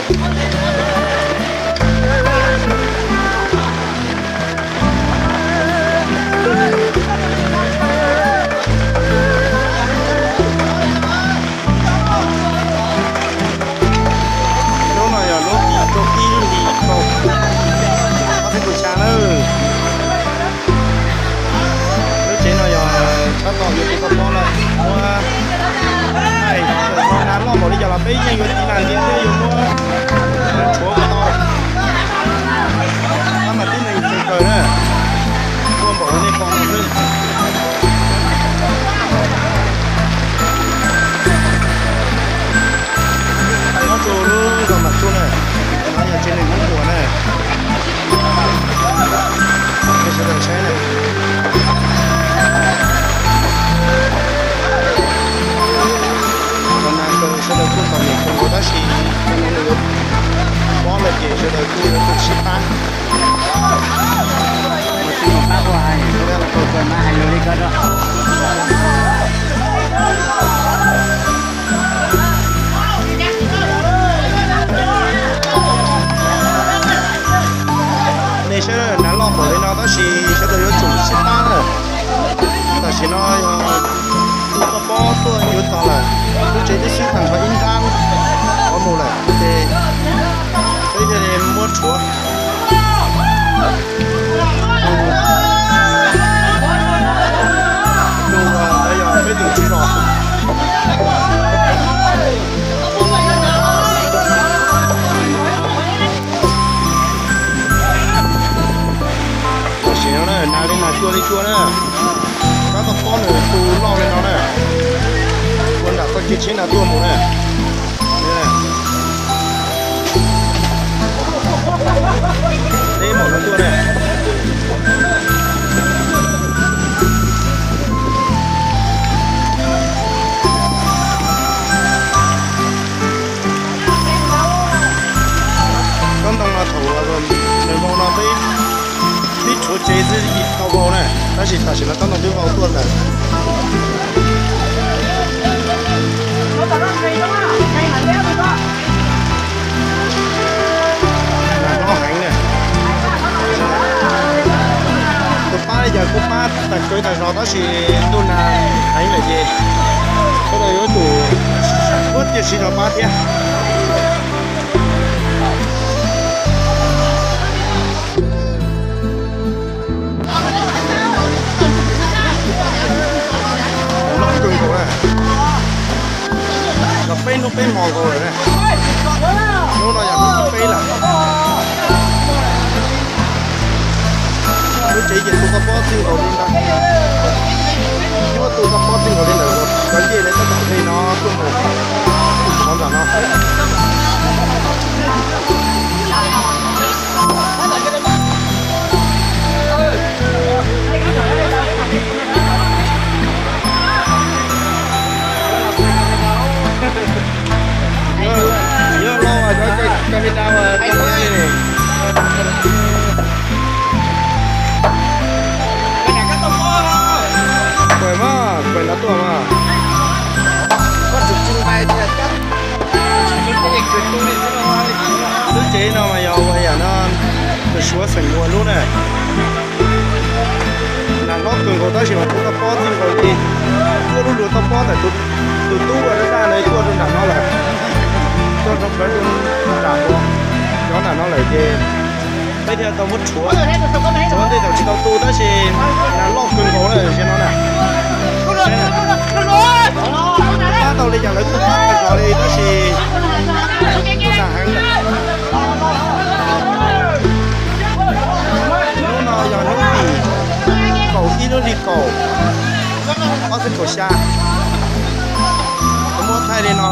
Lub no yog lub tim rau ib lub hlis rau ob peb pus xya na. Lub tsev no yog tab tom yuav tus koj pob lawm, muab thaij, nas loj npaum li cas los peb yeej yuav tiv nas nti thiab yuav muab tshuav kom tau. Tab mas tib neeg tseem kawg na, muaj npaum li nej pom no xwb. Hais nyob rau lub zos Vam Tsuj na, no yog tsev neeg Hmoob Muas na. Sawv daws saib na, cov nas kawg sawv daws kuj txom nyem kawg nkaus tab sis nws yuav pob lawm ces sawv daws kuj yuav tsum sib pab. Mus sib mus pab ua hais, koj los tau kawg mas hais lus li koj rau. Nej saib, nas loj npaum li no tab sis sawv daws yuav tsum sib pab na. Tam sim no yog tus koj pob tuaj yuav txog lawm, lub tsev twb swb tag nrho ib nrab qhov mus lawm ces peb thiaj li muab rhuav. Tus ntawd yog peb tus tswv zos. Tam sim no na, nas li nas cua li cua na, tab tom pob nws tus loj li no na, ua nram txoj kev tsheb na tuaj mus na. Deb npaum no tuaj na. Tsob ntoo no thaum nws vau no peb pib rhuav tsev xwb tsis tau vau na, tab sis tam sim no tsob ntoo twb vau tuaj ntawd. Nas hlob heev na. Tus pab li cas kuj pab tag kev tag zog tab sis ntuj nag heev lawm ces sawv daws yuav tsum muab cia siv zog pab thiab. Loj kawg nkaus na, los peb hnub peb hmo nkaus lawm na. Hnub no yog hnub thib peb lawm. Lub tsev ces tu koj pob txij nkaus li ntawd, muab tu koj pob txij nkaus li ntawd, cov ncej lawv tab tom hle no tuaj mus sov ntawm no. Yog los cov camera mas tau ne. Kuam mas, kuam no tuaj mas. Lub tsev no mas yog ua yam no, tus Suav xeem Muas lub na. Nas hlob kawg nkaus tab sis mas tu toj pob txij nkaus li, tuaj lub luag toj pob ntawm tus tub ua dab daj na tuaj rau nram no lawm, tuaj rau plawv rau nram, cov nram no lawm ces peb thiaj tau muab rhuav, rhuav ntej thaum tsis tau tu tab sis nas loj kawg nkaus na, no na. Pab tau li cas lawv kuj pab tag zog li tab sis kuj nas heev lawm. Hnub no yog hnub tim kaum ib lub hli kaum, ob txhiab kaum xya, kuv muab thaij li no.